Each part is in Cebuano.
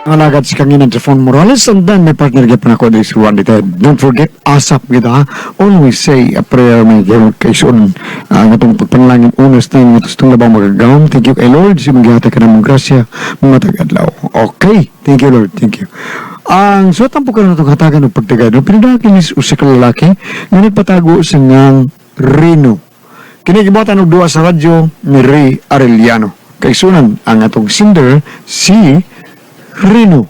Alagad si Kanginan Jafon Morales and then may partner gyapon ako diri si Randy Ted. Don't forget, asap kita ha. Always say a prayer may gyud kay soon ang atong pagpanalangin unas na nga tustong labaw magagawom. Thank you kay Lord sa imong gihatag kanamong grasya mga tag-adlaw. Okay, thank you Lord, thank you. Ang suwatan po karon atong hatagan og pagtagad. Pinadaki ni usa ka lalaki nga nagpatago sa ngang Reno. Kini gibuhatan og duwa sa radyo ni Ray Arellano. Kay sunan ang atong singer si Reno.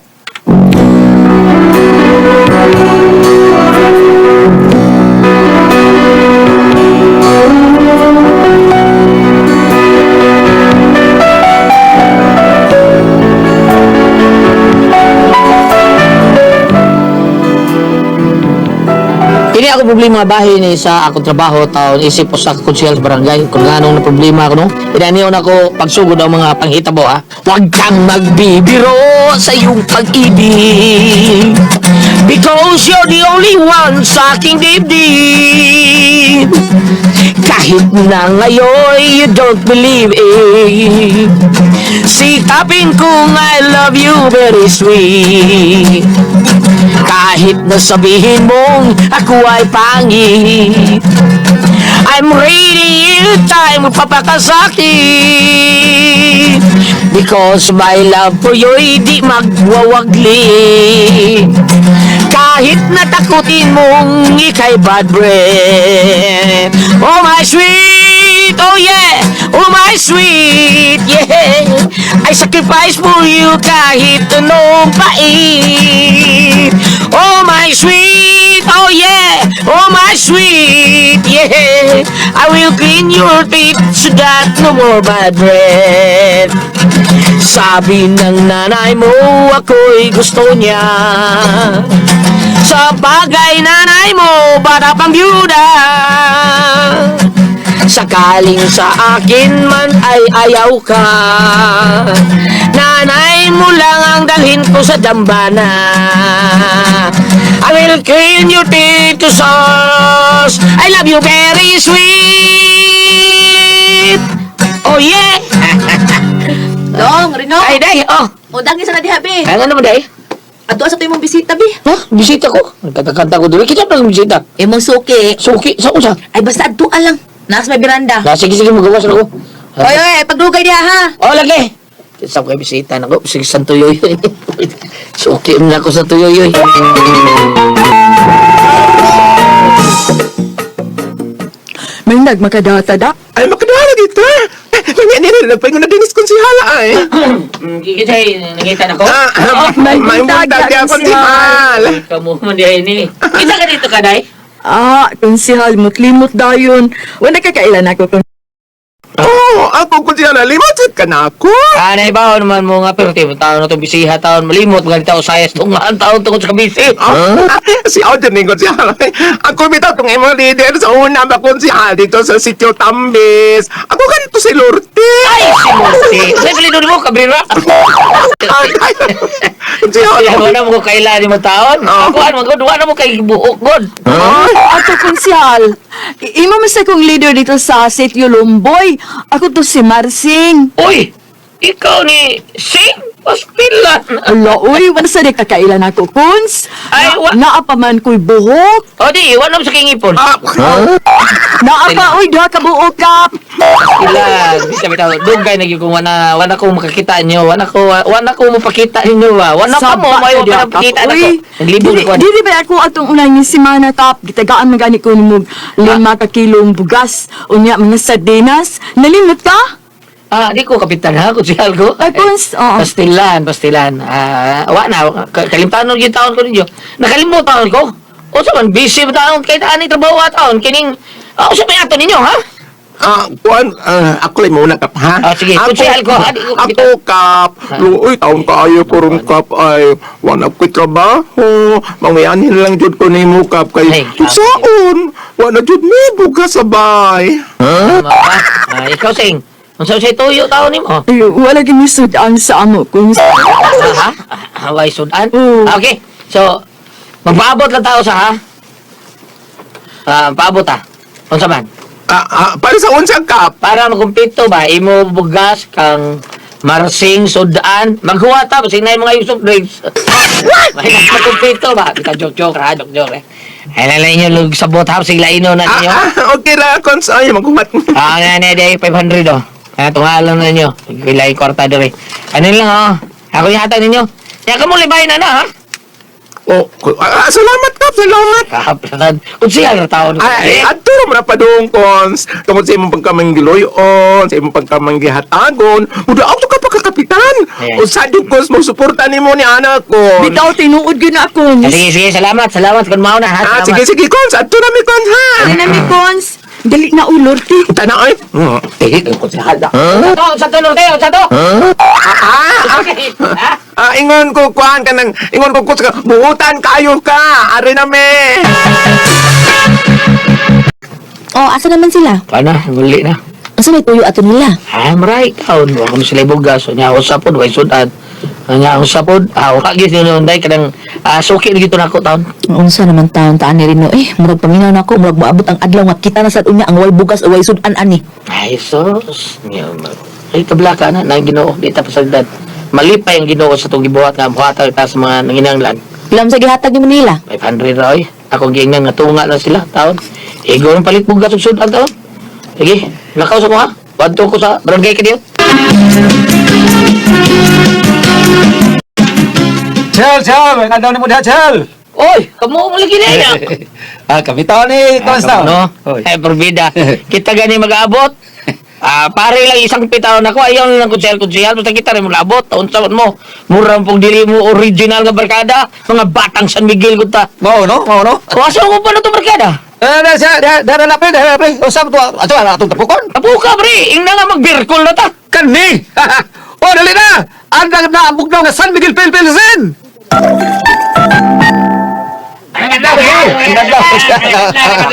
Kini ako problema bahin ni sa akong trabaho taon isip ko sa konsehal sa barangay kung anong na problema ako no. Inaniyon ako pagsugod ang mga panghitabo ha. Huwag kang magbibiro sa iyong pag-ibig because you're the only one sa aking dibdib. Kahit na ngayon you don't believe it, sikapin kong I love you very sweet. Kahit na sabihin mong ako ay pangit, I'm ready time magpapakasakit. Because my love for you ay di magwawagli. Kahit natakutin mong ika'y bad breath. Oh my sweet, oh yeah, oh my sweet, yeah. I sacrifice for you kahit anong pait. Oh my sweet, oh yeah, oh my sweet, yeah. I will clean your teeth so that no more bad breath. Sabi ng nanay mo, ako'y gusto niya. Sa bagay nanay mo, bata pang byuda. Sakaling sa akin man ay ayaw ka, nanay mo lang ang dalhin ko sa dambana. I will clean your teeth to sauce. I love you very sweet. Oh yeah. Dong, Rino. Ay, day, oh. O, dangin sa na diha, be. Ay, ano naman, day? Ato sa to imong bisita, be. Ha? Bisita ko? Kanta-kanta ko doon. Kita pa ng bisita. Imong suki. Suki, sa unsa? Ay, basta adto lang. Nasa may biranda. Na, sige, sige, magawas na ko. Oy, oy, pagdugay diha, ha. Oh, lagi. Sa ko bisita na ko. Sige, sa tuyoy. Suki na ako sa tuyoy. May nagmakadata da. Ay, makadala dito. Eh, nila, nagpaingon na dinis kung si Hala ay. Kikitay, nangita na ko. Ah, May may buntag buntag ya, ya kung si Hal. Kamu man dihay ni. Kita ka dito ka, day? Ah, konsihal, mutlimot dayon. Wala ka kailan ako kung Oo, ako kung si Hala, limot ka na ako. Ah, naibaw naman mo nga, pero tiyo, taon na itong bisiha, taon, malimot, mga tao, sayas, tungaan, taon tungkol sa kabisi. Ah, si Audrey ni kung si Hala. Ako bitaw tong imong leader sa una ba kung si Hal dito sa Sitio Tambis. Ako ganito si Lorte. Ay, si Monte. Sa'yo pala doon mo, Cabrera. Ay, ay. Kung si Hala. Kaya wala mo ko kailan mo taon. Ako, ano, god, wala mo kay buhok, god. Ay, Ato konsihal. Imo man sa kong leader dito sa Sitio Lumboy. Ako to si Marsing. Uy, ikaw ni Sing Pastilan. Ala, uy, wala sa di kakailan ako, kuns. Ay, Naa pa man ko'y buhok. O di, wala mo sa kingipon. ah, Naa pa, uy, duha ka buok ka. Pastilan. Bisa bitaw, dugay na gyud kung wana wana ko makakita niyo, wana ko mapakita ninyo ba. Wana pa mo Saba may ka diha, wala pakita Kap. nako. Uy, Naglibog dili- ko. Dili ba ako atong unang ni semana kap gitagaan man gani ko nimo 5 ka kilong bugas unya mga sardinas. Nalimot ka? Ah, di ko kapitan ha, konsehal ko. Ay, kons, oo. Pastilan, pastilan. Ah, wa na kalimtanon gyud taon ko ninyo. Nakalimutan ko. Unsa man busy ba taon kay ani trabaho taon kining ah, unsa may ato ninyo ha? Ah, kuan, ah, ako lang muna kap, ha? Ah, sige. Ako, Konsehal ko, adi ko, Ako, kap. Luoy, taon kaayo ko ron, kap, ay, wala ko'y trabaho. Mangyanin lang jud ko nimo, kap, kay, Ay, kap. saon, wala jud mi bugas sa bay. Tama ba? Ah, ikaw sing. Unsa say tuyo taon nimo? Ay, wala gini sudan sa amo kuns. Ha? Haway sudan? Oo. Ah, okay. So, magpaabot lang tao sa ha? Ah, paabot ha. Unsa man? Ah, ah, para sa unsa, kap? Para makumpleto ba imo bugas kang Marsing, sudaan, maghuwata, basing na yung mga soft drinks. May nagpakumpito ba? Kita joke-joke ha, joke-joke eh. Ay, lalay nyo, lug sa bot ha, sige laino na ninyo. Ah, okay ra, Cons. Ay, maghumat. Ah, na na, day, 500 oh. Ah, tungalan na ninyo. Kilay kwarta dere. Ano lang oh. Ako yung hatag ninyo. Kaya ka mo libay na na ha. Oh, salamat, Kap, salamat. Kahaplanan. Kung siya ang taon. Ay, adto ra man na padung, Cons. Tungod sa imong pagkamanggiloyon, sa imong pagkamanggihatagon, muda ako ka pa kakapitan. Ayan. O sa Cons, mo suporta nimo ni anak, Cons. Bitaw tinuod gyud na ako. Ah, sige, sige, salamat, salamat. Kung mauna ha, Ah, salamat. sige, sige, Cons. Adto na mi, Cons, ha. Ano na mi Cons? Dali na ulorti. Tana, ay. Eh, kung siya na. Sa to, sa to, Lorde, sa to. Ah, ah, Okay, ha? ah, ingon ko kuan ka nang ingon ko kus ka buutan kayo ka ari na me. Oh, asa naman sila? Paano, muli na. Asa may tuyo ato nila? Ah, maray, kaon. Wa kami sila ibugas. Nya ako sapod, way sudan. Nya ako sapod. Ah, wa gyud yun, day kanang suki na gito na ako taon. Unsa naman taon taan ni Rino eh, murag paminaw nako, murag moabot ang adlaw nga kita na sad unya ang way bugas o way sudan ani. Ay, sus. Ay, kablaka na, na Ginoo, di ta pasagdan. Malipay ang Ginoo sa itong gibuhat nga buhatan ta sa mga nanginanglan. Pila man sa gihatag ni Manila? 500 ra oy. Ako giingnan nga tunga na sila taon. Igo ang palit bugas ug sudan taon. Sige, lakaw sa ko ha. Wadto ko sa barangay kadiyo. Chel, Chel, may nadaw ni mo diha, Chel. Oy, kamo mo lagi na yan. Ah, kami tao ni Tons Ah, na. no? Oy. Eh, porbida. Kita gani mag-aabot. Ah, pare lang isang pitaw na ko ayaw na lang kutsel kutsel basta kita rin mag-abot taon sa mo. Mura pong dili mo original nga barkada, mga batang San Miguel gud ta. Mao no, mao no. O asa ko pa na to barkada? Eh, na siya, diha diha na pre, diha na pre. Usab to, ato ana atong tapukon. Tapuka pre, ingna nga magbirkol na ta. Kani. Oh, dali na. Andang na ang bugnaw nga San Miguel Pilpilsin.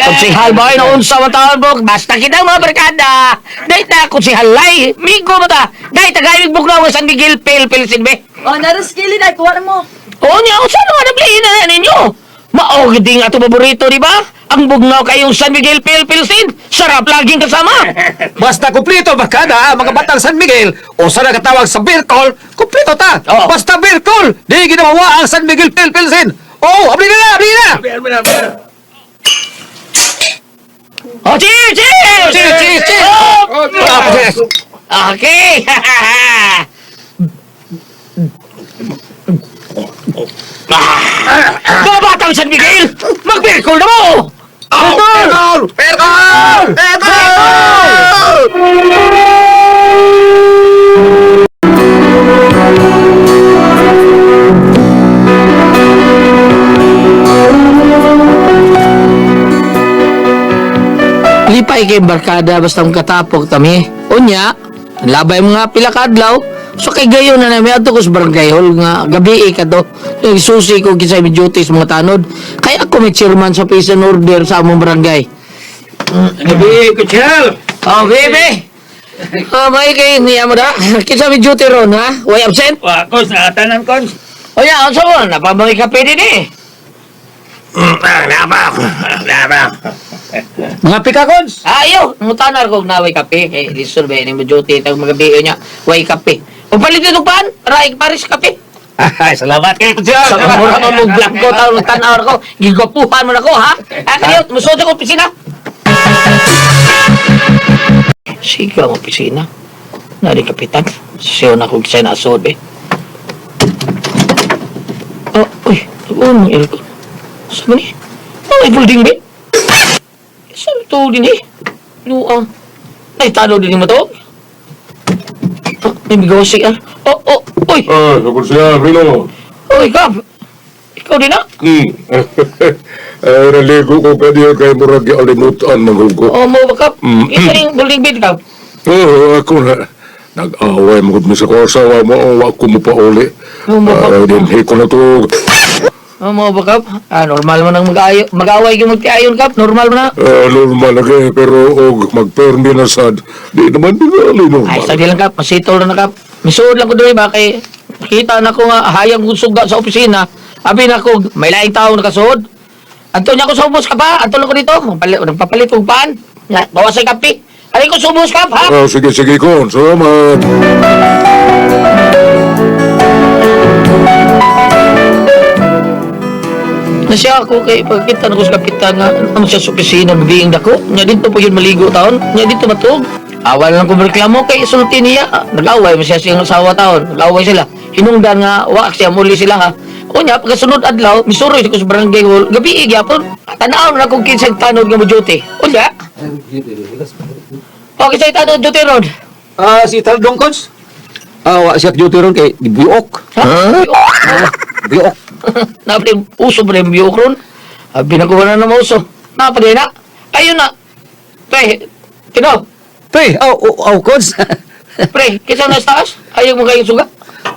Kutsihal ba ay naunsa man taon mo? Basta kita mga barkada. Dahil ta kutsihalay, migo mo ta. Dahil ta gayig bugnaw nga San Miguel Pilpilsin be. Oh, naras kilid ay kuha na mo. Oo niya, kung saan nga nablihin na ninyo? Maog din ato paborito, di ba? Ang bugnaw kayong San Miguel Pilpilsin. Sarap laging kasama. Basta kumpleto barkada ang mga batang San Miguel o sa nakatawag sa beer call, kumpleto ta. Oo. Basta beer call, di ginawa ang San Miguel Pilpilsin. Oh, abli na, abli na. Oh, cheers! Cheers! Cheers, cheers, cheers! Oh! Ah, yes. Okay! Ah! Mga batang San Miguel! Mag-beer call na mo! Oh, Pergol! Pergol! Pergol! Lipay kay barkada basta katapok kami. Unya, labay mga pila ka adlaw. So kay gayon na nami adto ko sa barangay hall nga gabi eh kadto. Susi ko kinsay may duty sa mga tanod. Kay ako may chairman sa peace and order sa among barangay. Gabi, Kuchel. Oh, baby. Oh, may kay niya mo da. Kinsa may duty ron ha? Way absent? Wa, Kons, nakatanan, Kons. O ya, unsa mo napamangay kape din eh. Napa. Mga pikakons. Ayo, mutanar ko naway kape. Eh, lisod ba ini mo duty tag magabi niya. Way kape. O palit dito pan, ray paris kape. Ay, salamat kay Kuchel. Sa mura mo mong blanco taon tan-awar ko. Gigapuhan mo na ko, ha? Ah, kayo, musuot ako opisina. Sige ang opisina. Nari kapitan. Siyo na ko kisay na asod, eh. Oh, uy, nag-uon mong aircon. Sa ni? Oh, may building ba? Saan ito din eh? Luang. Ay, talo din mo to? Oh, may bigosi ah. Oh, oh, uy. Ah, sa siya, Rino. Uy, Kap! Ikaw din ah? Eh, naligo ko ka diyo kay murag alimutan magugo. Oo mo ba, Kap? Isa yung building bid, Kap. Oo, ako na. Nag-away mo mi sa ko asawa mo, ang wa ko mo pa uli. Oo, mo pa- Ay, din ko na to. Oo mo ba, Kap? Ah, normal mo nang mag-away yung magtiayon, Kap. Normal mo na. Eh, normal lagi, pero og magpermi na sad. Di naman dinali normal. Ay, sagdi lang, Kap. Masitol na na, Kap. Misuod lang ko doon, ba? Kay kita na ko nga, hayang kong suga sa opisina. Abi na ko, may laing tao nakasuod. Anto niya ko subos ka pa. Anto lang ko dito. Nagpapalit kong paan. Bawas ay kape. Aray ko subos, Kap, ha? Ah, sige, sige, Kon. Salamat. Nasiya ako kay pagkita na ko sa kapitan nga ano siya sa opisina gabiing dako. Nya dito po yun maligo taon. Nya dito matuog. Awal lang ko reklamo kay sulti niya. Ah, nag-away man siya sa iyang asawa taon. Nag-away sila. Hinungdan nga wa siya muli sila ha. Unya pagkasunod adlaw misuroy ko sa barangay hall. Gabi gyapon. Tan-aw na kung kinsang tanod nga mo duty. Unya. O kinsay tanod duty ron. Ah, si Taldong Cons. Ah, wa siya duty ron kay gibuok. Ha? Biok. Napali uso pa rin biyok ron. Abi na ko na na mauso. Napali na. Ayun na. Pre, tino. Pre, aw aw, aw Cons. Pre, kinsa na sa taas? Ayaw mo kayong suga?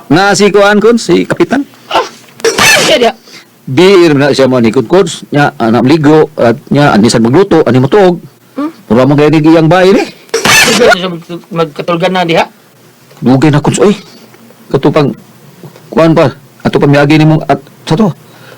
Na si kuan Cons, si kapitan. Ah, siya diya. Di na siya manikod Cons. Nya anak ligo at nya anisan magluto, ani matuog. Mura man gani iyang bahay ni. Sige na siya magkatulgan na diha. Dugay na Cons oy. Katupang kuan pa ato pa miagi nimo at sa to.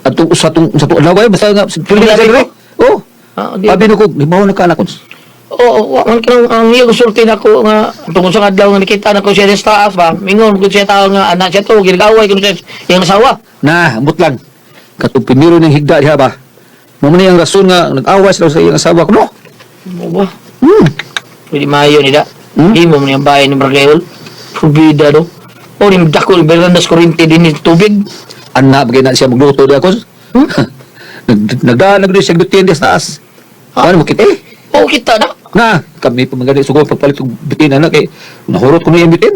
Atong usa tong sa to adlaw ay basta nga pili na siya Oh. Ah, di. Abi na ko, limaw na ka na Cons. Oo, wa man kanang ang iya gusulti nako nga tungkol sa adlaw nga nakita nako siya sa taas ba. Mingon ko siya tao nga anak siya to, ginagaway ko siya iyang asawa. Na, ambot lang. Katong primero ng higda diha ba. Mo man ang rason nga nag-away sila sa iyang asawa ko no. Mo ba? Pwede maayo nila. Hmm? Himo mo niyang bahay ni barangay hall. Pubida do. O ni dako ni Berandas Kurinte din ni tubig. Anna bagay na siya magluto diha ko. Hmm? Nagdalag din siya bitin diha sa taas. Ano mo kita eh? Oo, kita na. Na, kami pa magani sugod pagpalit og bitin ana kay nahurot ko na iyang bitin.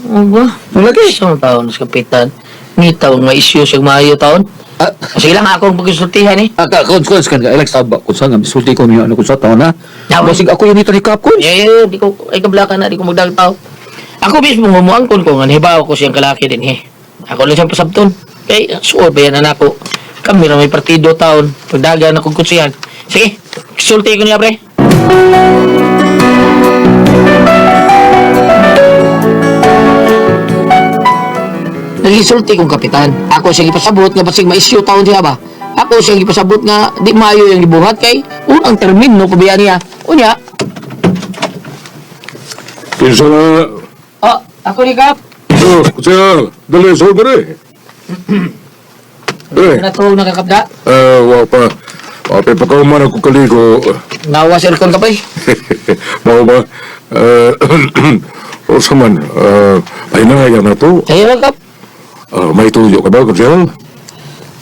Oo ba? Ang lagi. Isang taon sa kapitan. Ngitaw nga isyu siya maayo taon. Ah, Sige lang ako ang pagkasultihan eh. ah, ka, kons, kons, kan, ka, saba, kung saan nga, misulti ko niya, ano, kung sa taon, ha? Yaw. Basig ako yun ito ni Kap, kons. Eh, eh, di ko, ay kablaka na, di ko magdagtaw. Tao. Ako mismo ngumuangkon ko, nga nahibaw ko siyang kalaki din eh. Ako lang siyang pasabton. Kay, suod ba yan anak ko? Kami ra may partido taon. Pagdagan akong kutsihan. Sige, sulti ko niya pre. Nagisulti kong kapitan. Ako siyang ipasabot nga basig ma-issue taon siya ba? Ako siyang ipasabot nga di maayo yung gibuhat kay unang termin no pabiya niya. Unya, Kinsa na? oh, ako ni Kap. Oh, siya, dali sa dali. Eh, Natulog na kakapda. eh, wa pa. Wa pa pa man ako kaligo. Nawa sa aircon ka pa eh. Mao ba? Eh, usa man, eh, pahinaya na to. Ayun lang, Kap. Ah, may tuyo ka ba, Kunsel?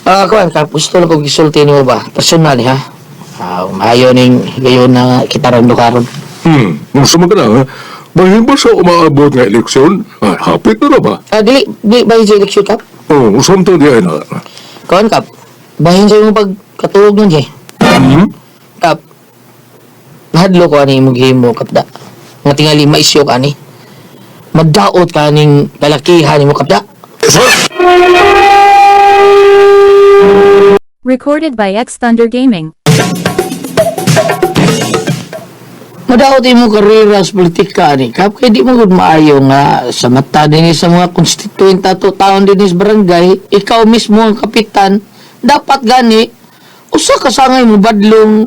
Ah, kuan Kap, gusto lang kong gisulti nimo ba? Personal ha. Ah, maayo ning gayon na kita ron karon. Unsa man ka na, ha? Bahin ba sa umaabot nga eleksyon? Ah, hapit na na ba? Ah, dili di ba sa eleksyon Kap? Oh, unsa man to di ay na? Kuan Kap. Bahin sa imong pagkatuog nun eh. Hmm? Kap. Nahadlo ko ani imong gihimo Kap da. Nga tingali maisyo ka ani. Magdaot ka ning kalakihan nimo Kap da. Recorded by X Thunder Gaming. Madaot imo karera sa politika ani Kap kay di mo gud maayo nga sa mata dinhi sa mga constituent ato taon dinhi sa barangay ikaw mismo ang kapitan dapat gani usa ka sangay mo badlong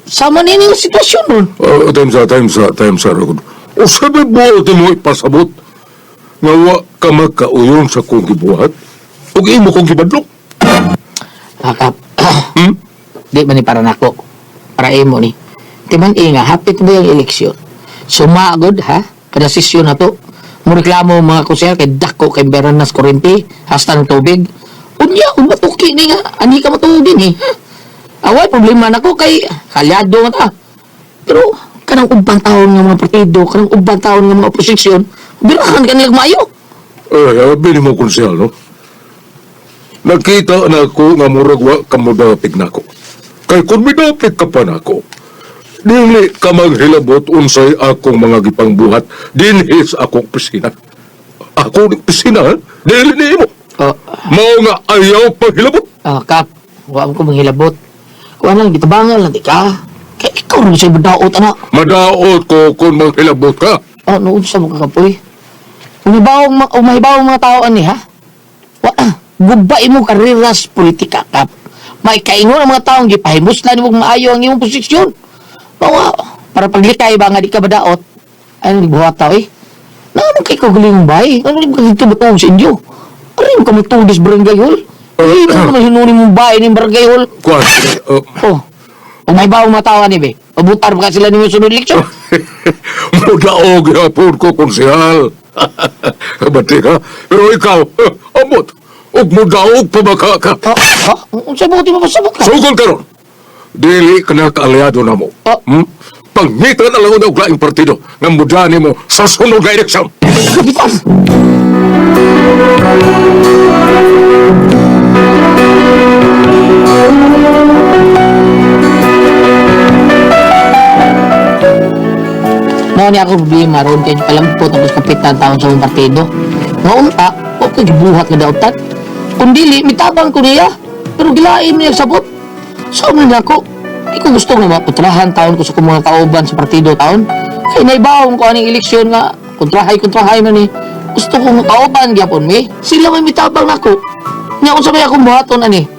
sama nini ang sitwasyon nun. Ah, time sa, time sa, time sa. Usa ba buot mo ipasabot? Nga wa ka magkauyon sa kong gibuhat? Ug imo kong gibadlok? Ah, Kap. Hmm? Di man ni para nako. Para imo ni. Timan inga hapit mo yung eleksyon. Sumagod ha kada sesyon na to. Mo reklamo mga kusya kay dako kay Beranas Kurente hasta ng tubig. Unya umatuki ni nga ani ka matuog din eh. Away problema nako kay kalyado nga ta. Pero kanang ubang taon nga mga partido, kanang ubang taon nga mga oposisyon, birahan kanila maayo. Eh, abi mo konsehal, no? Nakita na ako nga murag wa ka modapig nako. Kay kung midapig ka pa nako, dili ka maghilabot unsay akong mga gipangbuhat dinhi sa akong opisina. Ako ni opisina, ha? Dili nimo. Oh, Mao nga ayaw paghilabot. ah, Kap, wa ko manghilabot. Kuha lang, gitabangan lang, di ka. Kay ikaw rin siya madaot, anak. Madaot ko kung maghilabot ka. Oh, noon sa mga kapoy. Umahibawang mga tao ani ha? Wa, ah, gubay mo karera sa politika, Kap. May kaingon ang mga taong gipahimuslan mo maayo ang imong posisyon. Bawa, para paglikay ba nga di ka madaot? Ano buhat tao eh? Naano kay kagaling bay? Ano di ka dito matuog sa inyo? Ano yung ka matuog sa barangay hall? Hindi mo naman hinuni mong bahay ni barangay hall. Kuan, Oh. Kung may bawang matawa ni be, pabutar pa ka sila ninyo sunod eleksyon. mudaog yapon ko, konsehal. Bati ka, pero ikaw, amot, ug mudaog pa ba ka? Ha? Ha? Unsa ba mo pasabot ka? Sugol karon. Dili ka na kaalyado na mo. Oh. Hmm? Pangita na lang og laing partido nga mudani mo sa sunod nga eleksyon. Kapitan! Mao ni ako problema ron kay palampot ako sa kapitan taon sa mong partido. Nga unta, wa ko gibuhat nga dautan. Kung dili, mitabang ko niya. Pero gilain niya sabot. So man ako, di ko gusto nga makontrahan taon ko sa kong mga kauban sa partido taon. Kay naibawon ko aning eleksyon nga kontrahay kontrahay man ni. Gusto ko nga kauban gyapon mi. Sila may mitabang nako. Nya unsa may akong buhaton ani?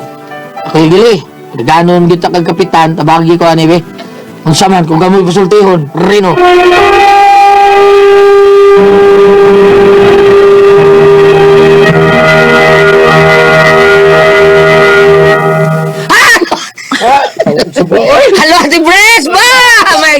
Ako gili. Ganon kita kag kapitan, tabagi ko ani be. Unsa man kung gamoy pasultihon, Rino. Hello, Ate Pres! Ba! My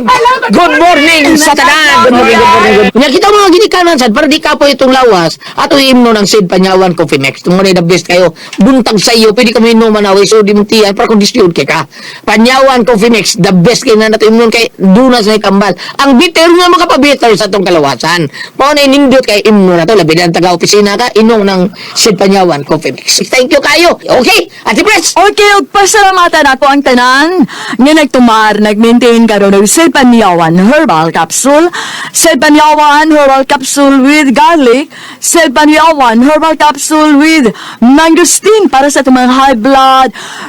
good morning sa tanan! Good morning, good morning, good morning. Nya kita mga ginikanan sad, para di ka po itong lawas, ato imno ng Sid Panyawan Coffee Mix. Tungod na the best kayo. Buntag sa iyo, pwede kami inuman away, so di mo tiyan, para kondisyon kay ka. Panyawan Coffee Mix, the best kayo na nato imnon kay dunas na kambal. Ang bitter nga makapabitter sa atong kalawasan. Mao na inindot kay imno na to, labi na ang taga-opisina ka, inom ng Sid Panyawan Coffee Mix. Thank you kayo. Okay, Ate Pres! Okay, ug pasalamatan ako ang tanan nga nagtumar, nag-maintain karon og Silpanyawan Herbal Capsule, Silpanyawan Herbal Capsule with garlic, Silpanyawan Herbal Capsule with mangosteen para sa atong mga high blood,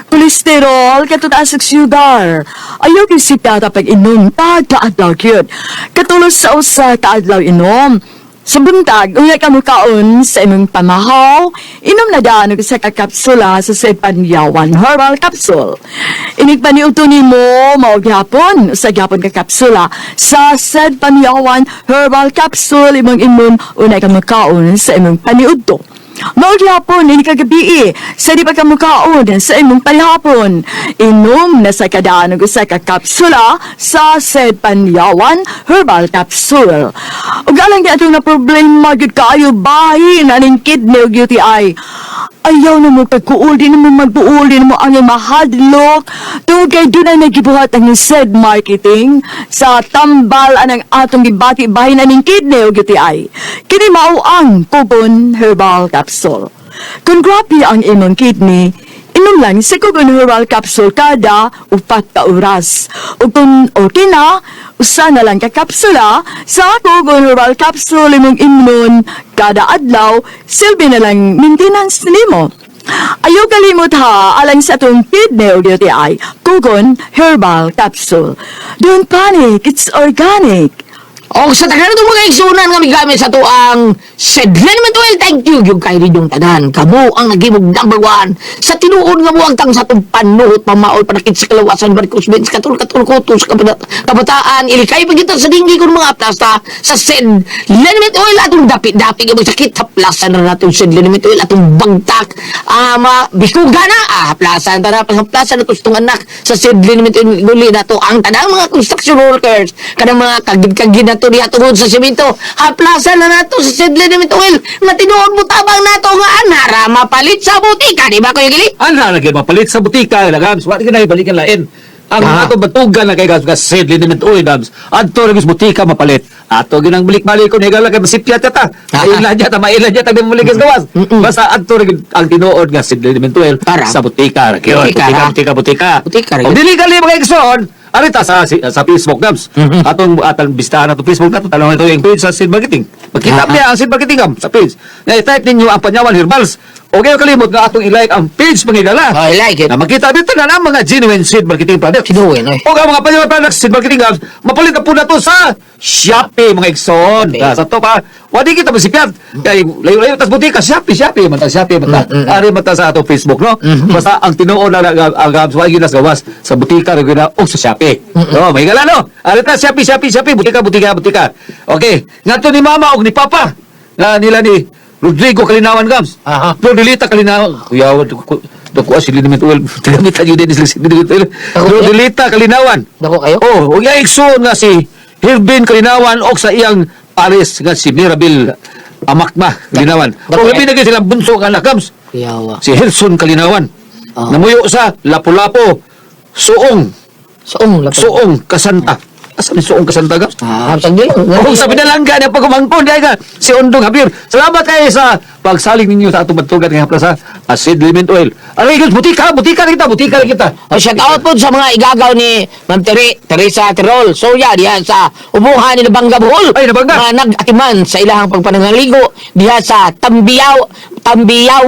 cholesterol, katutaas ug sugar. Ayaw gyud sipyata pag inom kada adlaw gyud. Katulos sa usa ka adlaw inom. Sa buntag, unya ka mukaon sa imong pamahaw, inom na daan og usa ka kapsula sa Sepanyawan Herbal Capsule. Inig paniudto nimo mao gyapon usa gyapon ka kapsula sa Sepanyawan Herbal Capsule imong inom unay ka mukaon sa imong paniudto. Mao gyapon ini kagabi sa di pa ka mukaon sa imong panihapon. Inom na sa kadaan og usa ka kapsula sa Sepanyawan Herbal Capsule. Ug alang di atong na problema gyud kaayo bahin aning kidney ug UTI. Ayaw na mo pagkuul, di na mo magbuul, di na mo ang mahadlok. Tungod kay doon ay nagibuhat ang said marketing sa tambal anang atong gibati bahin aning kidney ug UTI. Kini mao ang Kugon Herbal Capsule. Kung grabe ang imong kidney, inom lang sa Kugon Herbal Capsule kada 4 ka oras. Ug kung okay na, usa na lang ka kapsula sa Kugon Herbal Capsule imong imnon kada adlaw, silbi na lang maintenance nimo. Ayaw kalimot ha, alang sa atong kidney o UTI, Kugon Herbal Capsule. Don't panic, it's organic. O sa tanan itong mga igsunan nga migamit sa tuang Sedlen Oil, thank you yung kay Ridong tanan. Kamo ang nagimog number one sa tinuod nga muagtang sa atong panuhot, pamaol, panakit sa kalawasan, barkos, bens, katul, katul, kutos, kabataan, ilikay pagita sa dinggi kung mga aplasta sa Sed Liniment Oil atong dapi-dapi nga magsakit, haplasan na natin Sed Liniment Oil atong bagtak, ama, bikuga na, haplasan, tara, haplasan na itong anak sa Sed Liniment Oil, guli na to ang tanang mga construction workers, kanang mga kagid-kagid na to diha tungod sa simento, haplasan na nato sa Sed Liniment Oil, nga tinuod mo tabang nato nga anara mapalit sa butika, di ba Kuya Gili? Ana na gyud mapalit sa butika gams. Wa gyud na ibalikan lain. Ang ato batugan na kay gams nga said liniment oil gams. Adto ra gyud sa butika mapalit. Ato gyud ang balik-balik ko higala kay masipyat ta. Maila niya ta, maila niya ta di mo ligas gawas. Basta adto ra gyud ang tinuod nga said liniment oil Para. sa butika ra gyud. Butika Butika, ra. butika, butika. Butika ra Og gyud. dili gali mga igsoon, arita sa Facebook gams. Atong atang bistahan ato Facebook nato tanong ito yung page sa Sid Marketing. Makita niya ang Sid Marketing gam sa page. Na i-type ninyo ang Panyawan Herbals. O kayo kalimot nga atong i-like ang page mga higala. Oh, I like it. Na makita dito na ang mga genuine Sid Marketing products. Genuine, oy. O ang mga Panyawan products Sid Marketing gams, mapalit na po na to sa Shopee mga igsoon. Shopee. Sa to pa, wadi kita masipyat. Kay layo-layo tas butika Shopee, Shopee man ta Shopee man ta. Ari man ta sa atong Facebook no. Basta ang tinuod na ang gams wa gyud nas gawas sa butika ra gyud na og sa Shopee. No, may gala no. Ari ta Shopee, Shopee, Shopee, butika, butika, butika. Okay, ngadto ni mama og ni papa nga nila ni Rodrigo Kalinawan Gams. Aha. Flordelita Kalinawan. Kuya, dako si Liniment Oil. Tigamitan yun din si Liniment Oil. Ako, Flordelita Kalinawan. Dako kayo. Oh, ug iya igsoon nga si Hirvin Kalinawan og sa iyang pares nga si Mirabel Amakma Kalinawan. Dako, Og eh. labi na gyud silang bunso nga anak Gams. Kuyawa. Si Hilson Kalinawan. Ah. Namuyo sa Lapu-Lapu, Suong, Suong lapo. Suong Kasanta. Asa ni Suong Kasanta Gams? Ah, sa dili. Oh, sa pinalangga niya pagkumangkon diay ka si Undong Javier. Salamat kayo sa pagsalig ninyo sa atong bantugan ngayong plaza Acid Lemon Oil. Aray, butika, butika na kita, butika na kita. O shout out po sa mga igagaw ni Ma'am Teresa Tirol Soya diha sa ubuhan ni Nabangga Bohol. Ay, Nabangga. Mga nag-atiman sa ilahang pagpanangaligo diha sa Tambiyaw, Tambiyaw.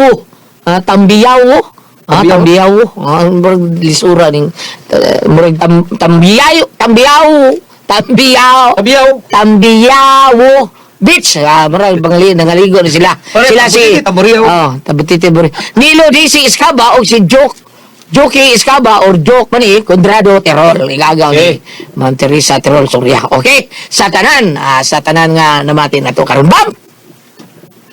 Ah, Tambiyaw. Ah, Tambiyaw? Tambiyaw. Ah, murag lisura ning murag Tambiyaw, Tambiyaw, Tambiyaw. Tabiyaw. Tambiyaw Beach. Ah, murag bangali nangaligo ni sila. Pare, Sila si Tambutiti, Tamburiyaw. Oh, Tambutiti Tamburiyaw. Nilo DC Escaba o si Joke Joki Escaba or Joke man Conrado Terror. Igagaw ni Okay. Ma'am Teresa Terror Soria. Okay? Sa tanan, sa tanan nga namati na to karon. Bam!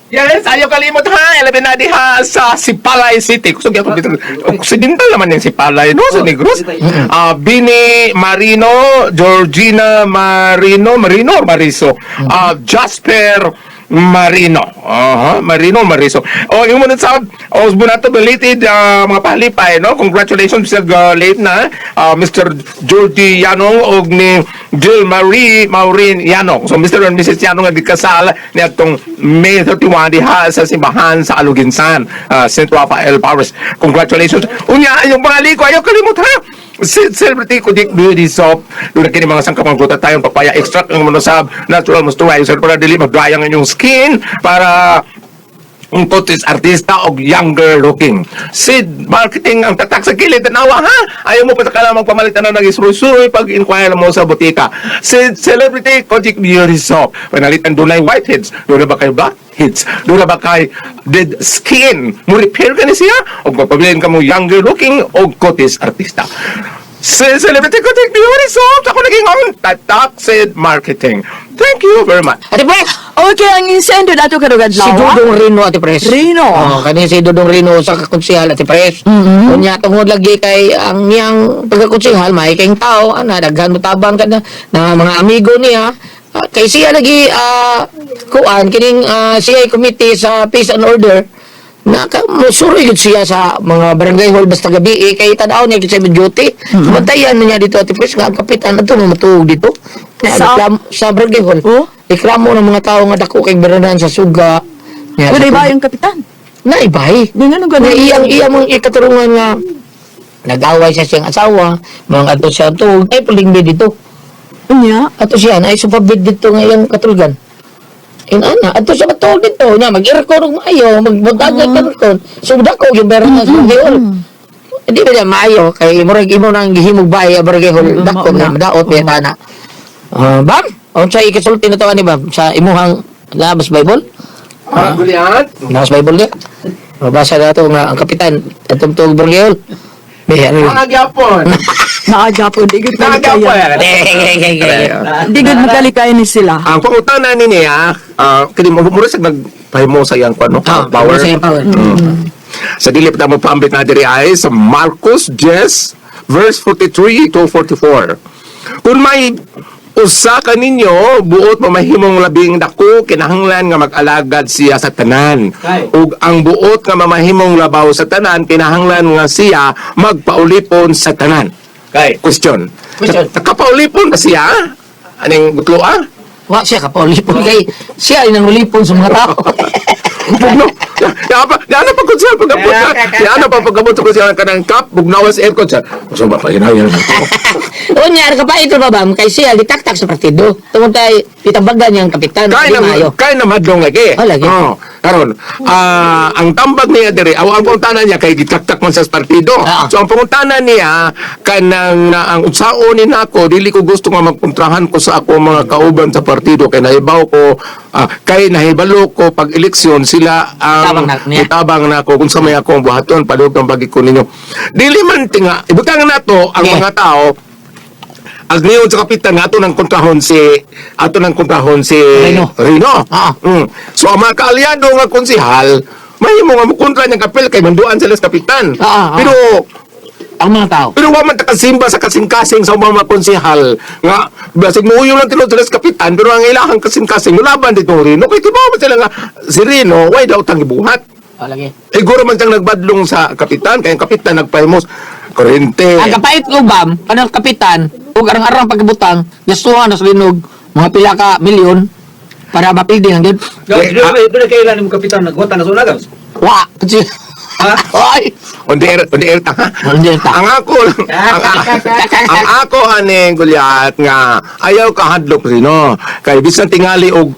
Yes, ayaw kalimot ha. Eleven na diha sa Sipalay City. Kusog ako dito. Occidental naman yung Sipalay, no? Sa Negros. Ah, Bini Marino, Georgina Marino, Marino or Mariso? Ah, Jasper Marino. Aha, Marino Mariso. O, yung muna sa Osbunato belated mga pahalipay, no? Congratulations sa late na Mr. Jordi Yanong og ni Jill Marie Maureen Yanong. So Mr. and Mrs. Yanong ang gikasal niadtong May 31 diha sa simbahan sa Aluginsan, St. Rafael Parish. Congratulations. Unya, yung mga liko, ayaw kalimot ha. Celebrity Kudik Beauty Soap. Doon na kini mga sangkap ang glutathione, papaya extract, ang monosab, natural moisturizer para dili mag-dry ang inyong skin, para ang totis artista og younger looking. Sid marketing ang tatak sa kilid tanawa ha. Ayaw mo pa sa kala magpamalit na nag isuroy pag inquire mo sa botika. Sid Celebrity Kojic Beauty Soap. Panalitan dunay whiteheads, doon na ba kay blackheads, doon na ba kay dead skin. Mo repair ka ni siya og magpabilin ka mo younger looking og kotis artista. Sid Celebrity Kojic Beauty Soap. Ako naging on tatak Sid Marketing. Thank you very much. Ate Pres! Okay, ang insendo nato karong Si adlaw. Dudong Rino, Ate Pres. Rino. Oh, kani si Dudong Rino sa kakonsihal, Ate Pres. Unya, tungod lagi kay ang iyang pagkakonsihal, may kayong tao, ana, daghan mo tabang ka na, na mga amigo niya. Ah, kay siya lagi, kuan, kining siya ay committee sa Peace and Order, naka musuroy yun siya sa mga barangay hall basta gabi eh, kay tanaw niya kasi duty. Bantayan niya dito Ate Pres nga ang kapitan ato mo matuog dito. Sa- Sa barangay hall. Oh? Ikramo ng mga tao nga dako kay baranan sa suga. Nga, Wala sa ba tubig. yung kapitan? Naibay. Di nga nung Na ganun. iyang iyang mga ikaturungan nga nag-away siya siyang asawa, mga ato siya tuog, ay puling bed dito. Unya. Ato siya, ay supabed dito nga iyang katulgan. Inana, ato siya matuog dito, nya mag-aircon og maayo, magdagat ka aircon. So dako yung baranan sa barangay hall. Hindi ba niya maayo kay murag imo nang gihimog bahay ang barangay hall dako Mauna. nga madaot mm ana. Ah, bam, unsay ikasulti na to ani bam sa imuhang labas Bible? Ah, Julian? Nasa Bible niya. Mabasa na ito nga ang kapitan atong tuog barangay hall. Be, ano yun? Naagapon. Naagapon, di gud Naagapon. malikaya. Di gud makalikay ni sila. Ang pangutana ni niya, kini mo mura sa nagpahimo sa iyang kuan no, power. Sa iyang power. Sa dili pa mo paambit na diri ay sa Marcos 10 verse 43 to 44. Kung may usa ka ninyo buot mamahimong labing dako kinahanglan nga mag-alagad siya sa tanan. Ay. Ug ang buot nga mamahimong labaw sa tanan kinahanglan nga siya magpaulipon sa tanan. Kay. Question. Question. Nakapaulipon ba siya? Aning gutlo ah? Wa siya kapaulipon kay siya ay nangulipon sa mga tao. Bugno. Ya pa, ya na pagkod siya pagabot. Ya na pa pagabot sa siya kanang cup bugnawa sa aircon siya. So ba pa hinayan. Unya ka pa ito ba bam kay siya gitaktak sa partido. Tungod kay gitambagan niya ang kapitan. Kay Di na maayo. kay na madlong lagi. Oh, lagi. Oh, karon ang tambag niya diri, aw ang pangutana niya kay gitaktak man sa partido. Ah. So ang pangutana niya kanang na ang unsaon ni nako dili ko gusto nga magkontrahan ko sa ako mga kauban sa partido kay nahibaw ko kay nahibalo ko pag eleksyon sila ang Tabang na niya. itabang nako kung sa may akong buhaton padugtong pagi ko ninyo. Dili man tinga ibutang nato ang Okay. mga tao Agnion sa kapitan nga ato ng kontrahon si Rino. Rino. Ah. So ang mga kaalyado nga konsehal, mahimo nga mokontra niyang kapil kay manduan sila sa kapitan. Ah, ah. Pero Ang mga tao. pero wa man ta kasimba sa kasing-kasing sa mga konsehal nga basig muuyo lang tinuod sila sa kapitan, pero ang ilahang kasing-kasing mulaban dito Rino kay kibaw man sila nga si Rino way daw tang gibuhat. Oh, lagi. Siguro man siyang nagbadlong sa kapitan, kaya ang kapitan nagpahimos kurente. Ang kapait ko bam, kanang kapitan, ug arang-arang pagibutang, gastuhan na sa linog, mga pila ka milyon para mapildi ang gid. Gabs, doon kailan mo kapitan nagwata na sa una, Gabs? Wa. Kasi Ha? Ay. On the air ta. Ha? On the air ta. Ang ako ang ako ani Goliath nga ayaw ka hadlok Rino. Kay bisan tingali og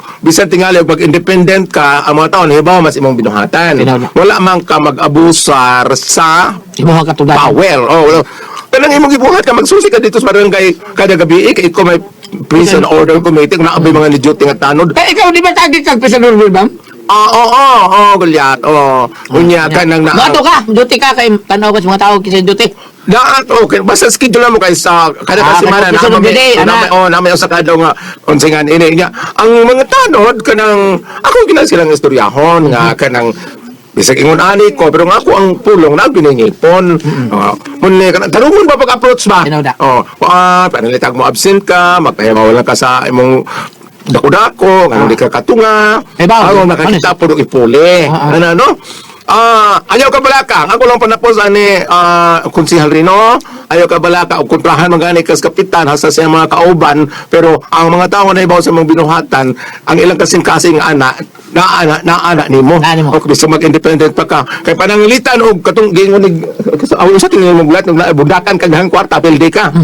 pag-independent ka, ang mga taon hibaw mas imong binuhatan. Tinaw. Wala man ka mag-abusar sa Imo ka katulad. power. Oh, wala. Kanang imong gibuhat ka magsusi ka dito sa barangay kada gabi eh, kay ikaw may prison order committee kung naabay mga ni duty nga tanod. Eh, ikaw di ba tagi kag prisoner bam? Ah, oo, oo, oo, Goliath. Oo. Unya ka nang na. Mato ka, duty ka kay tanaw ka sa mga tao kasi duty. Daat okay, basta schedule mo kay sa kada Ah, ka semana kay na Professor may Bede, na ana. may oh, na may usa ka adlaw nga unsa nga ini niya. Ang mga tanod kanang ako gina silang istoryahon nga kanang bisag ingon ani ko pero nga ako ang pulong na giningipon. Oh, muni kanang tanungon ba pag-approach ba? Tinaw da. Oh, panalitag mo absent ka, magpahimaw lang ka sa imong dako-dako, nga di ka katunga. Eh, ba, Ako nakakita po og ipuli. Ah, ah. Ano no? Ayaw ka balaka. Ako lang panapos ani konsehal Rino. Ayaw ka balaka og kontrahan man gani kas kapitan hasta sa iyang mga kauban, pero ang mga tao na ibaw sa mga binuhatan, ang ilang kasing-kasing ana na ana na ana nimo. Naa nimo. O bisag mag-independent pa ka. Kay panangilitan og katong giingon ni aw sa tingin mo gulat nung budakan kag hang kwarta pildi ka.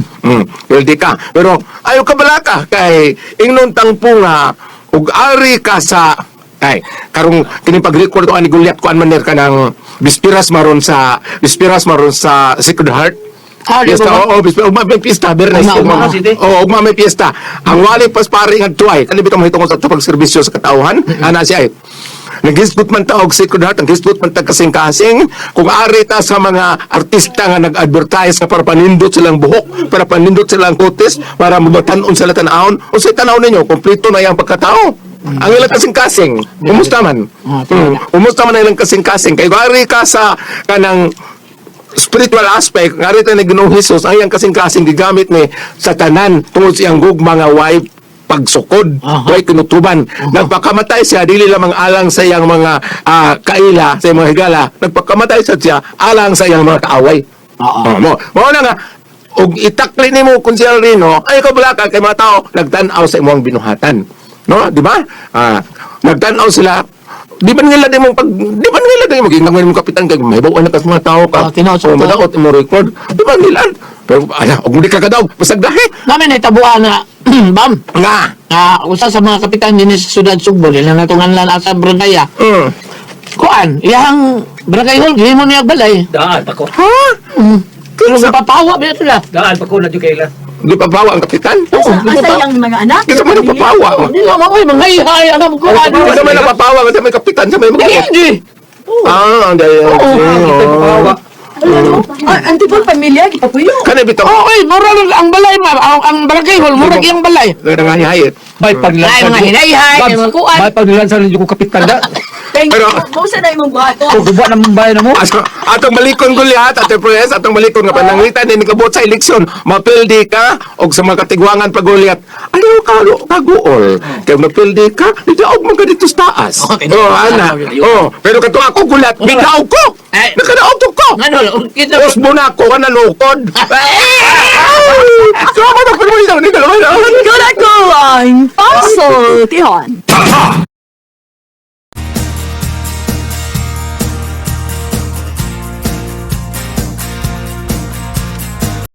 Pildi ka. Pero ayaw ka balaka kay ingnon tangpo nga og ari ka sa ay karong kini pag-record to ani Goliath kuan man ka ng bispiras maron sa Sacred Heart. Ah, di Fiesta, ba? oo, bispira, ugma may piyesta, Bernes. Ugma, ugma. Oo, ugma may piyesta. Ang wali pas pare nga tuay, kani bitaw mahitungod sa pagserbisyo sa katawhan, ana siya ay. Nagisgot man ta og Sacred Heart, nagisgot man ta kasing-kasing, kung ari ta sa mga artista nga nag-advertise nga para panindot silang buhok, para panindot silang kutis, para mabatan-on sila tan-awon, unsay tan-aw ninyo, kompleto na iyang pagkatao. Ang ilang kasing-kasing, kumusta man? Ah, Kumusta man ang ilang kasing-kasing? Kay ari ka sa kanang spiritual aspect nga rito ni Ginoong Hesus ang iyang kasing-kasing gigamit ni sa tanan tungod sa iyang gugma nga way pagsukod, way kinutuban. Nagpakamatay siya dili lamang alang sa iyang mga kaila, sa iyang mga higala, nagpakamatay siya alang sa iyang mga kaaway. Oo. Oh, mo. Mao na nga og itakli nimo konsehal Rino, ay ka balaka kay mga tao nagtan-aw sa imong binuhatan. No, di ba? Nagtan-aw sila. Di ba nila di mong ginagawin mong kapitan kay mahibaw na kas mga tao ka. Oh, tinaw sa Oh, tao. madaot imong record. Di ba nila? Pero ala, og di ka kadaog, basag dahi. Namin nahitabuan na bam. Nga. Usa sa mga kapitan dinhi sa siyudad Sugbo, dili na natong anlan sa barangay. Kuan, iyang barangay hall gihimo niya balay. Daan pa ko. Ha? Pero napapawa ba sila? Daan pa ko na dyan kailan. Di pa bawa ang kapitan? Oo, Asa iyang mga anak? Kinsa man nagpapawa? Hindi lang ako, mga ihay, alam ko. Ano? Kinsa man nagpapawa? Kinsa may kapitan? Sa may mga Hindi. Ah, ang dahil. Papawa. Ah, ang tipong pamilya, gipapuyo. Kani bitaw. Oo, oy, mura lang ang balay, ma'am. Ang barangay hall, mura iyang balay. Nangahihayit. May paglansan. Ay, mga hinayhay, Gabs, mga kuan. May paglansan ninyo ko kapitan da. Thank you. Pero- Mausa na imong buhat. Kung guba na mong bayan na mo. Ato, atong balikon Goliath, Ate Pres, atong balikon nga pananglitan din kabot sa eleksyon, mapildi ka og sa mga katigwangan pa Goliath. Ayaw ka kaguol. Kay mapildi ka, didaog man ka dito sa taas. Okay. Oh, ana. Oh, pero kato ako Goliath, bidaog ko. Eh. Nakadaog to ko. Ngano, kita Usbo na ako ka nanukod. So, ako nagpilmo ni dalawa. Good ako ang Puzzle Tihon. Tatak!